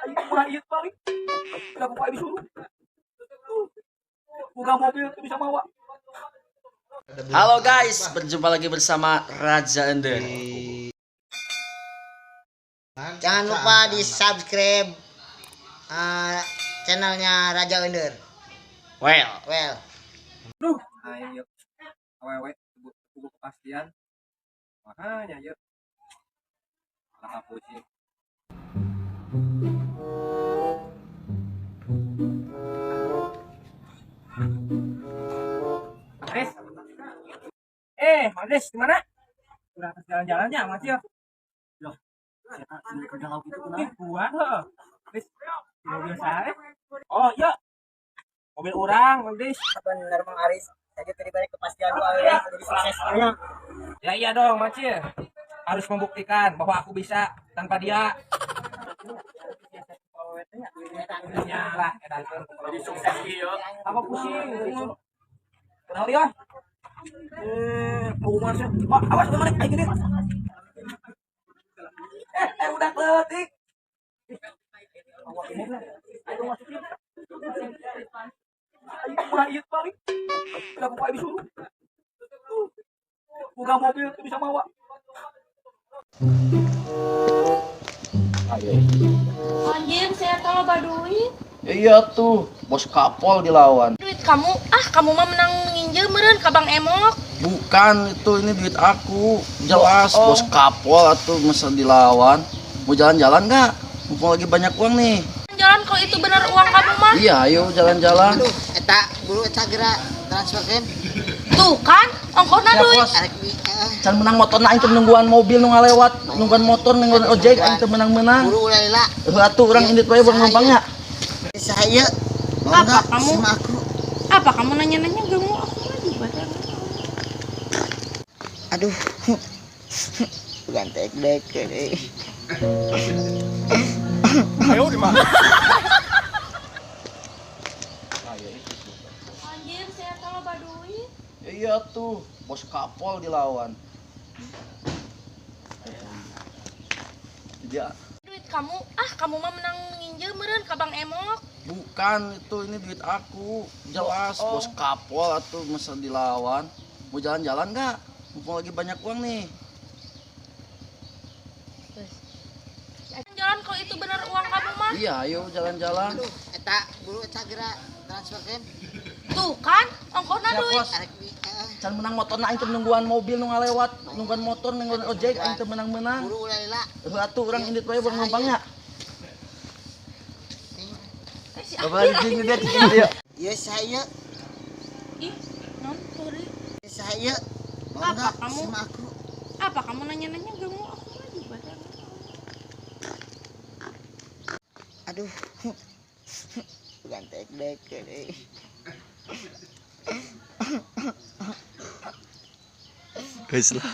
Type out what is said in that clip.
Kumaha ieu paling. Udah buka disuruh. Buka mobil tuh bisa mawa. Halo guys, berjumpa lagi bersama Raja Ender. Jangan lupa di subscribe channelnya Raja Ender. Well, Duh, ayo. Awewe tunggu kepastian. Makanya yuk. Malah pusing. Maris. Maris, gimana? Udah jalan-jalannya, Mas ya? Loh, siapa ini kerja lauk itu kenapa? Gua, heeh. Riz, mobil saya. Oh, iya. Mobil orang, Riz. Bener Mang Aris. Jadi tadi balik kepastian gua ya, jadi sukses ya. Ya iya dong, Macil. Harus membuktikan bahwa aku bisa tanpa dia. Ya lah, jadi sukses iya. Apa pusing? Kenal dia? Pengumuman sih. Wah, awas kemana? Ayo gini. Udah letik. Ayo masukin. Ayo kumaha ieu paling. Udah buka disuruh. Buka mobil tuh bisa mawa. Anjir, saya tahu loba duit. Ya iya tuh, bos kapol dilawan. Duit kamu, ah kamu mah menang nginjem meureun ka Bang Emok. Bukan itu, ini duit aku. Jelas, bos kapol atau masa dilawan. Mau jalan-jalan nggak? Mumpung lagi banyak uang nih. Jalan kalau itu benar uang kamu mah. Iya, ayo jalan-jalan. Aduh, eta buru eta geura transferkeun. Tuh kan, ongkosna Ya, duit. bos. Can menang motor na aing teu nungguan mobil nu ngalewat, nungguan motor nungguan ojek aing teu menang-menang. Buru ulah lila. Heuh atuh urang indit wae buang numpangnya. Saya mau Apa nggak kamu? sama aku? Apa kamu nanya-nanya gak mau aku mah juga. Aduh. Bukan tek-dek eh. Anjir, saya tahu loba duit. Ya iya tuh, bos kapol dilawan. Ya, Duit kamu, ah kamu mah menang nginjem meureun ka Bang Emok. bukan itu, ini duit aku. Jelas, bos kapol atau masa dilawan. Mau jalan-jalan nggak? Mumpung lagi banyak uang nih. Jalan kalau itu benar uang kamu mah. Iya, ayo jalan-jalan. Aduh, eta buru eta geura transferkeun. Tuh kan, ongkosna Ya, duit. bos. Can menang motor na aing teu nungguan mobil nu ngalewat, nungguan motor nungguan ojek aing teu menang-menang. Buru ulah lila. Heuh atuh urang indit wae buang numpangnya. Eh, si Bapak di dia cicing dia. Ieu saya, Ih, non sorry. saya mau Apa nggak kamu? sama aku? Apa kamu nanya-nanya gak mau aku mah juga. Aduh. Bukan tek-dek eh. Geus lah.